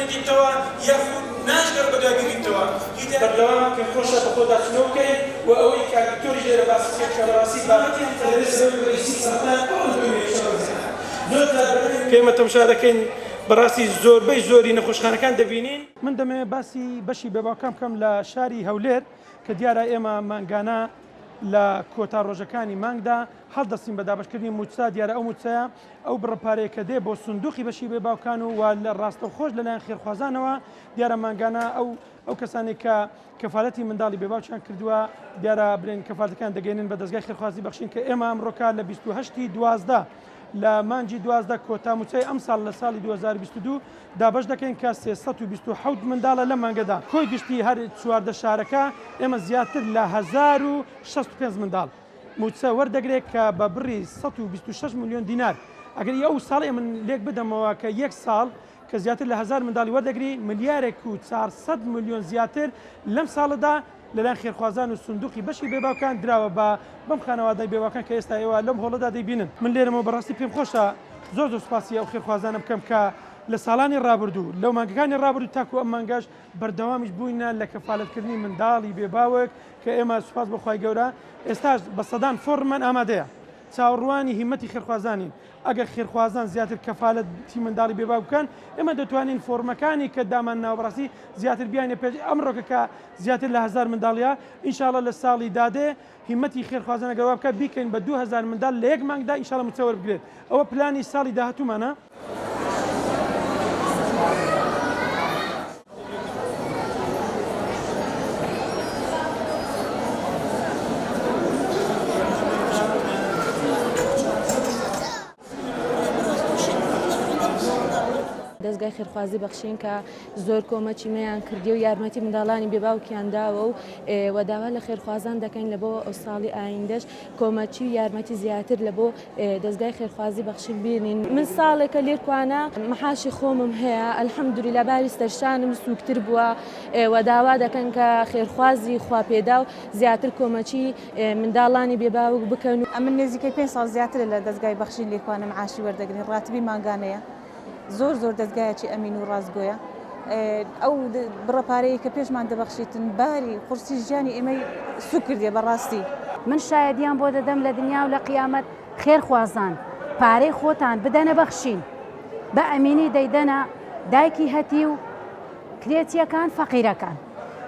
نەدیتەوە یاخود ناشگەڕێ بەدوای بیبینتەوە هیچ بەردەوام پێم خۆشە بەخۆدا چونەوە بکەین و ئەوەی کاک دکتۆریش لێرە باسی کرد کە بەڕاستی بابەتی ئەم سەرۆک ڕئیسی سەرەتا ئەو دکتۆری زۆر جار کە ئێمە تەمشا دەکەین بەڕاستی زۆربەی زۆری نەخۆشخانەکان دەبینین. من دەمەوێت باسی بەشی بێباوکان بکەم لە شاری هەولێر کە دیارە ئێمە مانگانە لە کۆتا ڕۆژەکانی مانگدا هەڵدەستین بە دابەشکردنی مووچە، دیارە ئەو مووچەیە ئەو بڕە پارەیە کە دێ بۆ سندوقی بەشی بێ باوکان و و لە ڕاستەوخۆش لەلایەن خێرخوازانەوە دیارە مانگانە ئەو ئەو کەسانێک کە کەفالەتی منداڵی بێ باوکیان کردووە دیارە برێن کەفالەتەکان دەگەینن بە دەزگای خێرخوازی بەخشین کە ئێمە ئەمڕۆکە لە 28 12 لە مانگی 12 کۆتا مووچەی ئەمساڵ لە ساڵی 2022 دابەش دەکەین کە 327 منداڵە لەم مانگەدا کۆی گشتی هەر 14 شارەکە ئێمە زیاتر لە 1065 منداڵ مووچە وەردەگرێت کە بە بڕی 126 ملیۆن دینار ئەگەر ئی ئەو ساڵی من لێک بدەمەوە کە یەک ساڵ کە زیاتر لە هەزار منداڵی وەردەگری ملیارێک و 400 ملیۆن زیاتر لەم ساڵەدا لەلایەن خێرخوازان و سندوقی بەشی بێباوکان دراوە بە بەم خانەوادەی بێباوکان کە ئێستا ئێوە لەم هۆڵەدا دەیبینن. من لێرەمەوە بەڕاستی پێم خۆشە زۆر زۆر سوپاسی ئەو خێرخوازانە بکەم کە لە ساڵانی ڕابردوو لەو مانگەکانی ڕابردوو تاکو ئەم مانگەش بەردەوامیش بووینە لە کەفالەتکردنی منداڵی بێباوک کە ئێمە سوپاس بۆ خوای گەورە ئێستاش بە سەدان فۆڕممان ئامادەیە چاوەڕوانی هیمەتی خێرخوازانین ئەگەر خێرخوازان زیاتر کەفالەتی منداڵی بێباوک بکەن ئێمە دەتوانین فۆڕمەکانی کە دامان ناوە بەڕاستی زیاتر بیانە پێش ئەمڕۆکە کە زیاتر لە هەزار منداڵیە ئینشاڵڵا لە ساڵی دادێ هیمەتی خێرخوازان ئەگەر وا بکات بیکەین بە 2000 منداڵ لە یەک مانگدا ئینشاڵڵا مووچە وەربگرێت ئەوە پلانی ساڵی داهاتوومانە. دەزگای خێرخوازی بەخشین کە زۆر کۆمەکی مەیان کردی و یارمەتی منداڵانی بێباوکیان داوە و و داوا لە خێرخوازان دەکەین لە بۆ ئەو ساڵی ئایندەش کۆمەکی و یارمەتی زیاتر لە بۆ دەزگای خێرخوازی بەخشین بینین. من ساڵێکە لێرکوانە محاشی خۆمم هەیە الحمدللە باری سەرشانم سوکتر بووە و داوا دەکەن کە خێرخوازی خواپێداو زیاتر کۆمەکی منداڵانی بێ باوک بکەن. ئەمن نێزیکەی پێنج ساڵ زیاترە لە دەزگای بەخشین لێرکوانە معاشی وەردەگرین ڕاتبی مانگانەیە زۆر زۆر دەزگایەکی ئەمین و ڕاستگۆیە ئەو بڕە پارەیە کە پێشمان دەبەخشیتن باری قورسی ژیانی ئێمەی سوک کردیە بەڕاستی. من شایەدیان بۆ دەدەم لە دنیا و لە قیامەت خێرخوازان پارەی خۆتان بدەنە بەخشین بە ئەمینی دەیدەنە دایکی هەتیو کرێچیەکان فەقیرەکان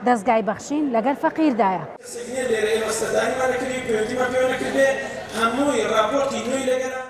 دەزگای بەخشین لەگەل فەقیردایە. کەسێک نیە لێرە ئێمە سەردانیمان نەکردبێ پەیوەندیمان پێوە نەکردبێ هەمووی ڕاپۆرتی نوێی لەگەلە.